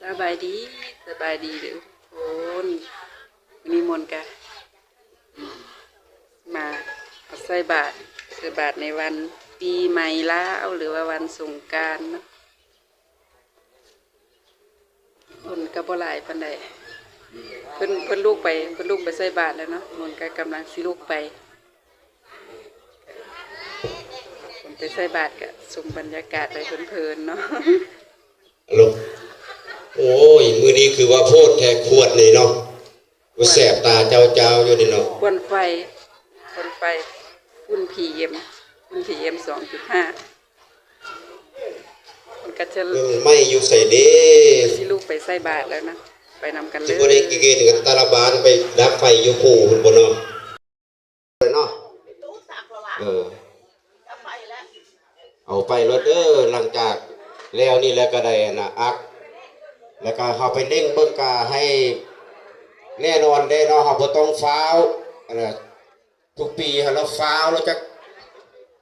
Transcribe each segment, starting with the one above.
ສະບາຍດີ ສະບາຍດີເດີ້ທຸກຄົນ. ມື້ນີ້ມົນກະມາໃສ່ບາດ ໃສ່ບາດໃນວັນປີໃໝ່ລາວ ຫຼືວ່າວັນສົງການເນາະ. ຄົນກໍບໍ່ຫຼາຍປານໃດ ເພິ່ນ ເພິ່ນລຸກໄປ ເພິ່ນລຸກໄປໃສ່ບາດແລ້ວເນາະ. ມົນກໍກຳລັງຊິລຸກໄປ ຄົນໄປໃສ່ບາດກໍຊົມບັນຍາກາດໄປເພີນໆເນາະ. ໂອ້ຍ ມື້ນີ້ຄືວ່າໂພດແທ້ຂວດນີ້ເນາະ ແສບຕາເຈົ້າໆຢູ່ນີ້ເນາະ. ຄວັນໄຟ ຄວັນໄຟ ຝຸ່ນ ພີເອັມ ຝຸ່ນ ພີເອັມ ສອງຈຸດຫ້າ ມັນກໍຈະ ເອີ ໄໝ້ຢູ່ໃສເດ້? ຊິລຸກໄປໃສ່ບາດແລ້ວນະ ໄປນຳກັນເລີຍ. ຊິບໍ່ໄດ້ເກນກັນຕາລະບານໄປດັກໄຟຢູ່ພູພຸ້ນບໍ່ເນາະ? ເນາະ ເອີ ເອົາໄປໂລດເດີ. ຫຼັງຈາກແລ້ວນີ້ແລ້ວກໍໄດ້ອັນນ່າອັກ ແລ້ວກໍເຮົາໄປເລັ່ງເບິ່ງກະໃຫ້ແນ່ນອນເດ້ເນາະ. ເຮົາບໍ່ຕ້ອງຟ້າວ ອັນນ່າ ທຸກປີເຮົາລະຟ້າວ ລະຈັກ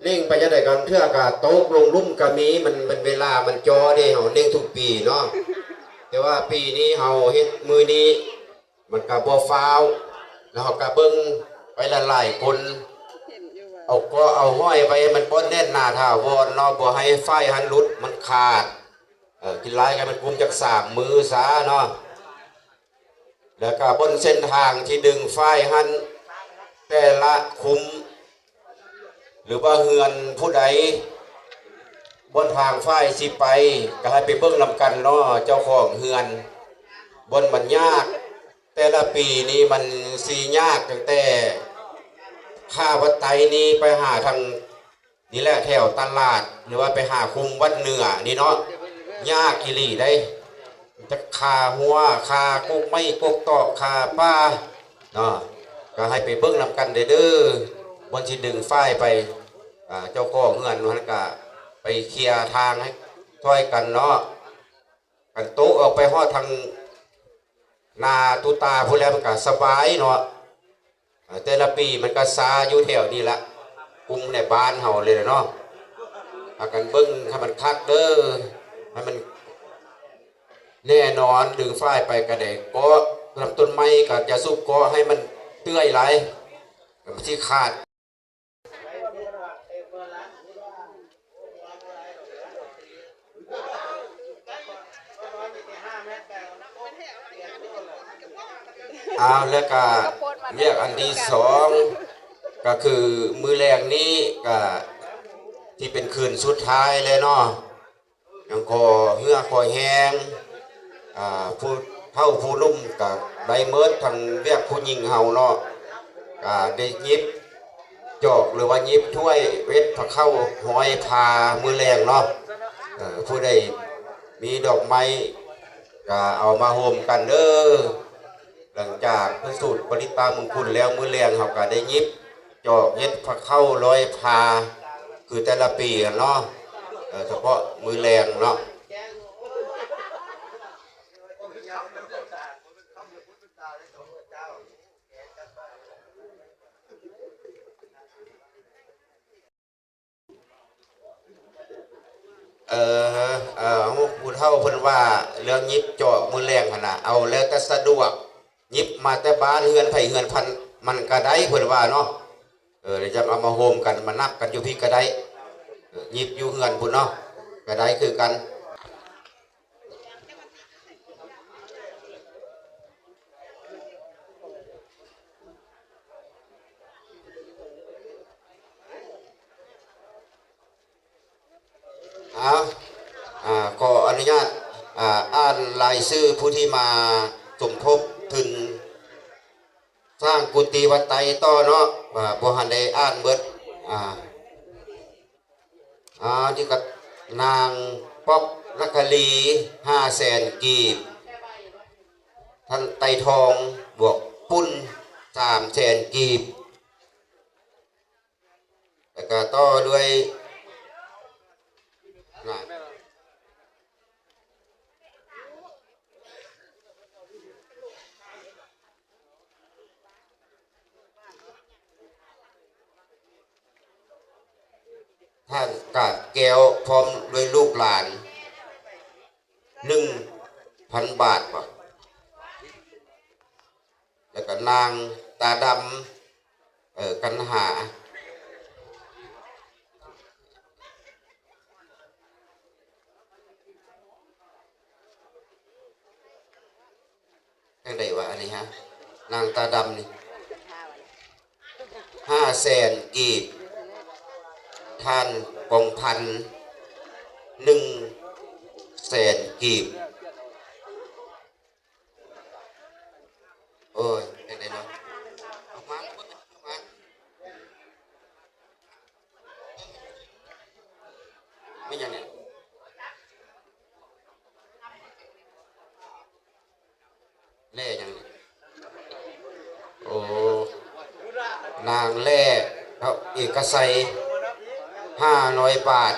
ເລັ່ງໄປຈັ່ງໃດກໍເທື່ອກະຕົກລົງລຸ່ມກະມີ. ມັນ ມັນເວລາມັນຈໍ້ເດ້ ເຮົາເລັ່ງທຸກປີເນາະ. ແຕ່ວ່າປີນີ້ເຮົາເຮັດມື້ນີ້ ມັນກະບໍ່ຟ້າວ ແລ້ວເຮົາກະເບິ່ງໄປຫຼາຍໆຄົນ ເອົາກໍເອົາຫ້ອຍໄວ້ໃຫ້ມັນບໍ່ແໜ້ນໜາຖາວອນເນາະ ບໍ່ໃຫ້ຝ້າຍຫັ້ນຫຼຸດ ມັນຂາດ. ເອີ ກິນຫຼາຍກະມັນກຸມຈັກສາມມື້ຊະເນາະ. ແລ້ວກະບົນເສັ້ນທາງທີ່ດຶງຝ້າຍຫັ້ນ ແຕ່ລະຄຸ້ມ ຫຼືວ່າເຮືອນຜູ້ໃດ ບ່ອນທາງຝ້າຍຊິໄປ ກໍໃຫ້ໄປເບິ່ງນຳກັນເນາະ ເຈົ້າຂອງເຮືອນ. ບ່ອນມັນຍາກ ແຕ່ລະປີນີ້ມັນຊິຍາກຕັ້ງແຕ່ຂ້າວັດໄຕນີ້ໄປຫາທາງ ນີ້ແຫຼະ ແຖວຕະຫຼາດ ຫຼືວ່າໄປຫາຄຸ້ມວັດເໜືອນີ້ເນາະ ຍາກອີ່ຫຼີໃດ໋. ຈັກຄາຮົ້ວ ຄາກົກໄມ້ກົກຕອກ ຄາປ່າເນາະ ກໍໃຫ້ໄປເບິ່ງນຳກັນເດີ້ ບ່ອນຊິດຶງຝ້າຍໄປ. ອ່າ ເຈົ້າຂອງເຮືອນຫັ້ນກະໄປເຄຍທາງໃຫ້ຊ່ອຍກັນເນາະ. ຄັນໂຕະອອກໄປຮອດທາງໜ້າຕູ້ຕາພຸ້ນແລ້ວ ມັນກະສະບາຍເນາະ. ເອີ ແຕ່ລະປີມັນກໍຊາຢູ່ແຖວນີ້ລະ ກຸ່ມໃນບ້ານເຮົາເລີຍລະເນາະ. ພາກັນເບິ່ງໃຫ້ມັນຄັກເດີ ໃຫ້ມັນແນ່ນອນ. ດຶງຝ້າຍໄປກໍໄດ້ເກາະນຳຕົ້ນໄມ້ ກໍຢ່າສຸບເກາະໃຫ້ມັນເປື່ອຍຫຼາຍ ມັນຊິຂາດ. ອ້າວ ແລ້ວກະວຽກອັນທີສອງ ກະຄືມື້ແລງນີ້ກະຊິເປັນຄືນສຸດທ້າຍແລ້ວເນາະ. ຍັງຂໍເຫື່ອຂໍແຮງ ອ່າ ຜູ້ເຖົ້າຜູ້ໜຸ່ມກະໄດ້ເໝິດ ທັງວຽກຜູ້ຍິງເຮົາເນາະ ກະໄດ້ຫຍິບຈອກ ຫຼືວ່າຫຍິບຖ້ວຍ ເຮັດພາເຂົ້າຮ້ອຍພາມື້ແລງເນາະ. ເອີ ຜູ້ໃດມີດອກໄມ້ກະເອົາມາໂຮມກັນເດີ. ຫຼັງຈາກພິສູດປະລິດຕາມຸງຄຸນແລ້ວ ມື້ແລງເຮົາກະໄດ້ຫຍິບຈອກເຮັດພາເຂົ້າຮ້ອຍພາ ຄືແຕ່ລະປີຫັ້ນເນາະ. ເອີ ສະເພາະມື້ແລງເນາະ. ເອີ ເອີ ຜູ້ເຖົ້າເພິ່ນວ່າເລື່ອງຫຍິບຈອກມື້ແລງຫັ້ນນະ ເອົາແລ້ວແຕ່ສະດວກ ຫຍິບມາແຕ່ບ້ານເຮືອນໃຜເຮືອນມັນ ມັນກະໄດ້ ເພິ່ນວ່າເນາະ. ເອີ ແລ້ວຈັ່ງເອົາມາໂຮມກັນ ມານັບກັນຢູ່ພີ້ກະໄດ້ ເອີ ຫຍິບຢູ່ເຮືອນພຸ້ນເນາະ ກະໄດ້ຄືກັນ. ເອົາ ອາ ຂໍອະນຸຍາດ ອາ ອ່ານລາຍຊື່ຜູ້ທີ່ມາສົມທົບທຶນສ້າງກຸຕິວັດໄຕຕໍ່ເນາະ ອາ ບໍ່ທັນໄດ້ອ່ານເບິດ ອາ ອາ ນີ້ກໍນາງ ປອກ ລັກຄະລີ ຫ້າແສນກີບ, ທ່ານ ໄຕທອງ ບວກປຸ້ນ ສາມແສນກີບ. ແລ້ວກໍຕໍ່ດ້ວຍ ທ່ານກາດແກ້ວ ພ້ອມດ້ວຍລູກຫຼານ ໜຶ່ງ ພັນບາດບໍ? ແລ້ວກໍນາງຕາດຳ ເອີ ກັນຫາ ຈັ່ງໃດວະອັນນີ້ຮະ? ນາງຕາດຳນີ້ ຫ້າແສນກີບ, ທ່ານກອງພັນ ໜຶ່ງແສນກີບ. ໂອ້ຍ ຈັ່ງໃດເນາະ? ອອກມາ ອອກມາ. ແມ່ນຫຍັງນີ້? ແລ່ຫຍັງນີ້? ໂອ້ ນາງແລ່ເນາະ ເອກະໄຊ ຫ້າຮ້ອຍບາດ.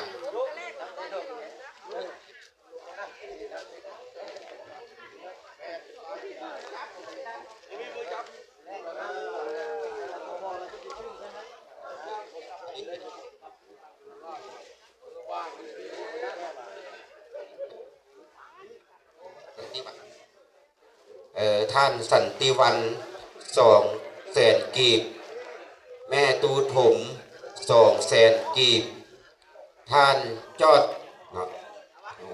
ເອີ ທ່ານສັນຕິວັນ ສອງແສນກີບ, ແມ່ຕູຖົມ ສອງແສນກີບ, ທ່ານຈອດເນາະ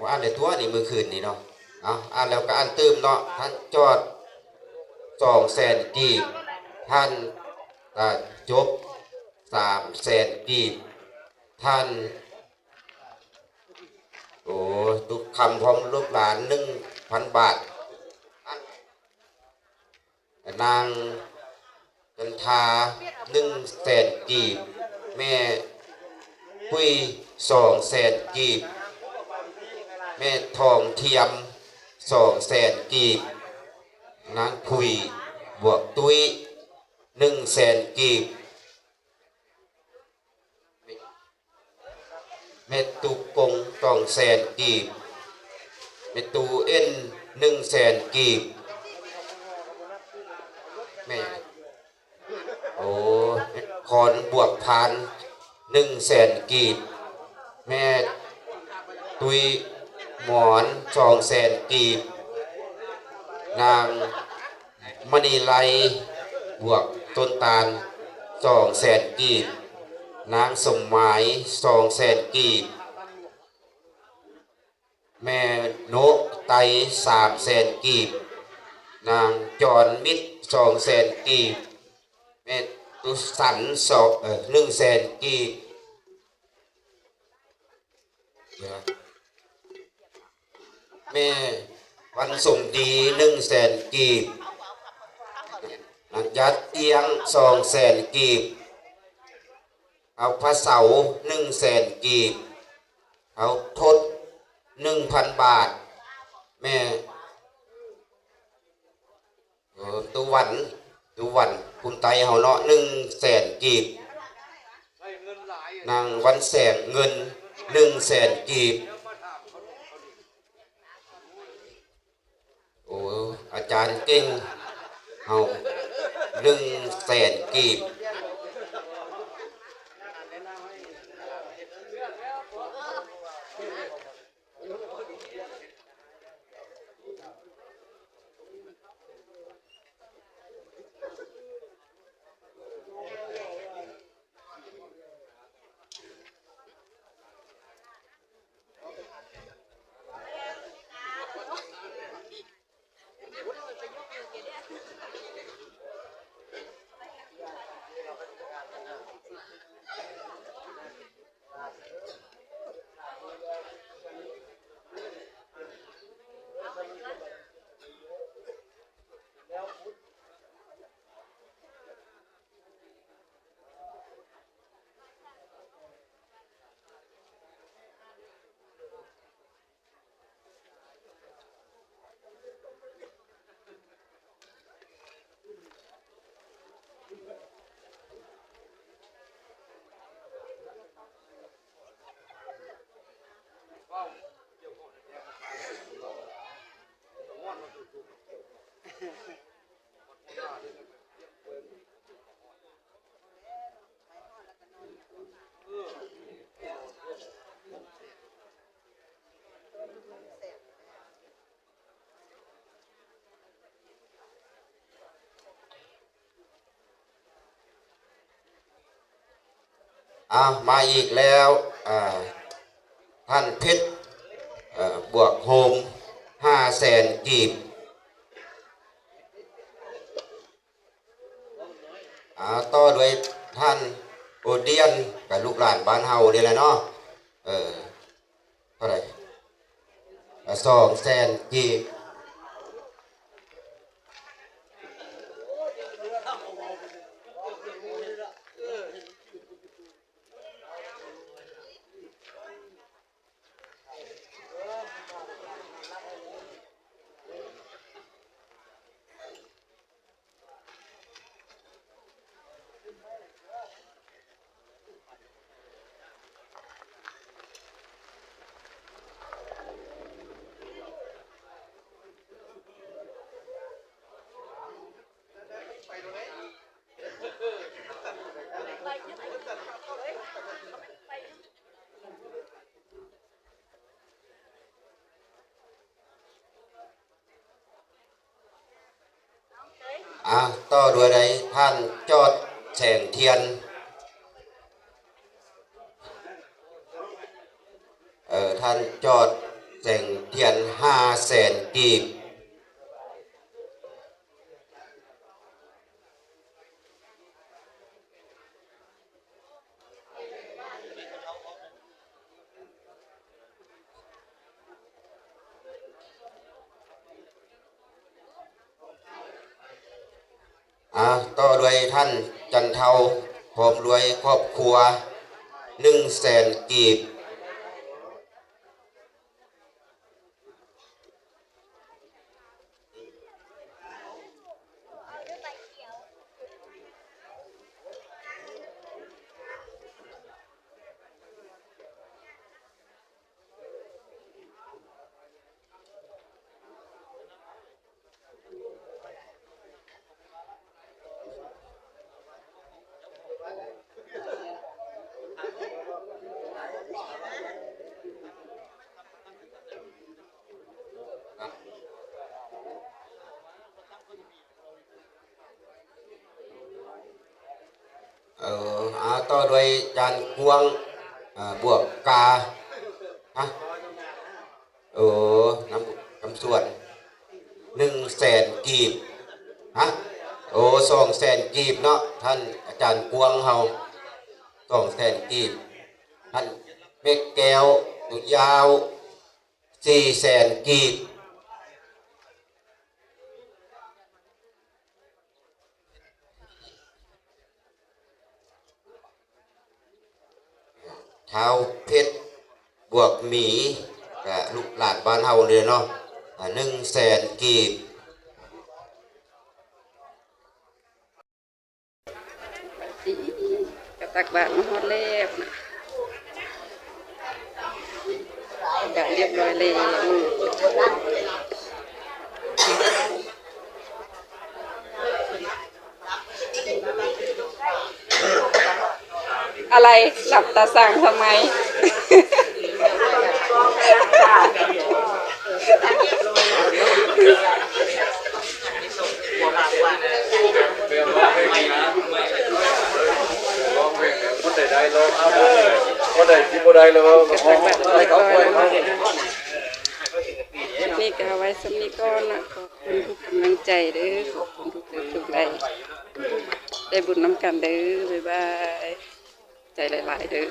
ອ່ານໄດ້ຕົວະນີ້ມື້ຄືນນີ້ເນາະ ເອົາ ອ່ານແລ້ວກໍອ່ານຕື່ມເນາະ ທ່ານຈອດ ສອງແສນກີບ, ທ່ານ ອ່າ ຈົບ ສາມແສນກີບ, ທ່ານ ໂອ້ ຕຸກຄຳ ພ້ອມລູກຫຼານ ໜຶ່ງພັນບາດ. ນາງຈັນທາ ໜຶ່ງແສນກີບ, ແມ່ປຸ້ຍ ສອງແສນກີບ, ແມ່ທອງທຽມ ສອງແສນກີບ, ນາງຜຸຍ ບວກຕຸ້ຍ ໜຶ່ງແສນກີບ. ແມ່ຕຸກົງ ສອງແສນກີບ, ແມ່ຕູເອັນ ໜຶ່ງແສນກີບ, ແມ່ ໂອ້ ແມ່ຄອນ ບວກພານ ໜຶ່ງແສນກີບ, ແມ່ຕຸ້ຍ ໝອນ ສອງແສນກີບ, ນາງ ມະນີໄລ ບວກຕົ້ນຕານ ສອງແສນກີບ, ນາງສົມໝາຍ ສອງແສນກີບ, ແມ່ໂນະໄຕ ສາມແສນກີບ, ນາງຈອນມິດ ສອງແສນກີບ, ແມ່ຕຸສັນ ສອງ ເອີ ໜຶ່ງແສນກີບ. ແມ່ວັນສົມດີ ໜຶ່ງແສນກີບ, ນາງຢາດອຽງ ສອງແສນກີບ, ເອົາພະເສົາ ໜຶ່ງແສນກີບ, ເອົາທົດ ໜຶ່ງພັນບາດ, ແມ່ ເອີ ຕຸວັນ ຕຸວັນ ຄຸນໄຕເຮົາເນາະ ໜຶ່ງແສນກີບ, ນາງວັນແສງ ເງິນ ໜຶ່ງແສນກີບ. ໂອ້ ອາຈານເກັ່ງເຮົາ ໜຶ່ງແສນກີບ. ເອົາ ມາອີກແລ້ວ ອ່າ ທ່ານເພັດ ເອີ ບວກໂຮມ ຫ້າແສນກີບ. ອ່າ ຕໍ່ດ້ວຍທ່ານໂອດຽນ ກະລູກຫຼານບ້ານເຮົານີ້ແຫຼະເນາະ ເອີ ເທົ່າໃດ? ອ່າ ສອງແສນກີບ. ອ່າ ຕໍ່ດ້ວຍໃດ ທ່ານຈອດແສງທຽນ ເອີ ທ່ານຈອດແສງທຽນ ຫ້າແສນກີບ. ອ່າ ຕໍ່ດ້ວຍທ່ານຈັນເທົາ ພ້ອມດ້ວຍຄອບຄົວ ໜຶ່ງແສນກີບ. ເອີ ອ່າ ຕໍ່ດ້ວຍຈານກວາງ ອ່າ ບວກກາ ຮະ ໂອ້ ນຳ ນຳສວນ ໜຶ່ງແສນກີບ ຮະ ໂອ້ ສອງແສນກີບເນາະ ທ່ານອາຈານກວາງເຮົາ ສອງແສນກີບ. ທ່ານເມັກແກ້ວ ຍາວ ສີ່ແສນກີບ. ທ້າວເພັດ ບວກໝີ ກະລູກຫຼານບ້ານເຮົາເລີຍເນາະ ອ່າ ໜຶ່ງແສນກີບ. ກະຕັກບາດມາຮອດແລ້ວນະ ກະຮຽບຮ້ອຍແລ້ວ. ອະໄລ ຫຼັບຕາສ້າງທຳໄມ? ຄົນໃດໄດ້ລອງເອົາ ຄົນໃດຊິບໍ່ໄດ້ລະເວົ້າ. ຄລິບນີ້ກະເອົາໄວ້ສ່ຳນີ້ກ່ອນນະ ຂອບຄຸນທຸກກຳລັງໃຈເດີ້ ຂອບຄຸນທຸກເລີກທຸກໄລ້ ໄດ້ບຸນນຳກັນເດີ້ ບາຍບາຍ ໃຈຫຼາຍໆເດີ້.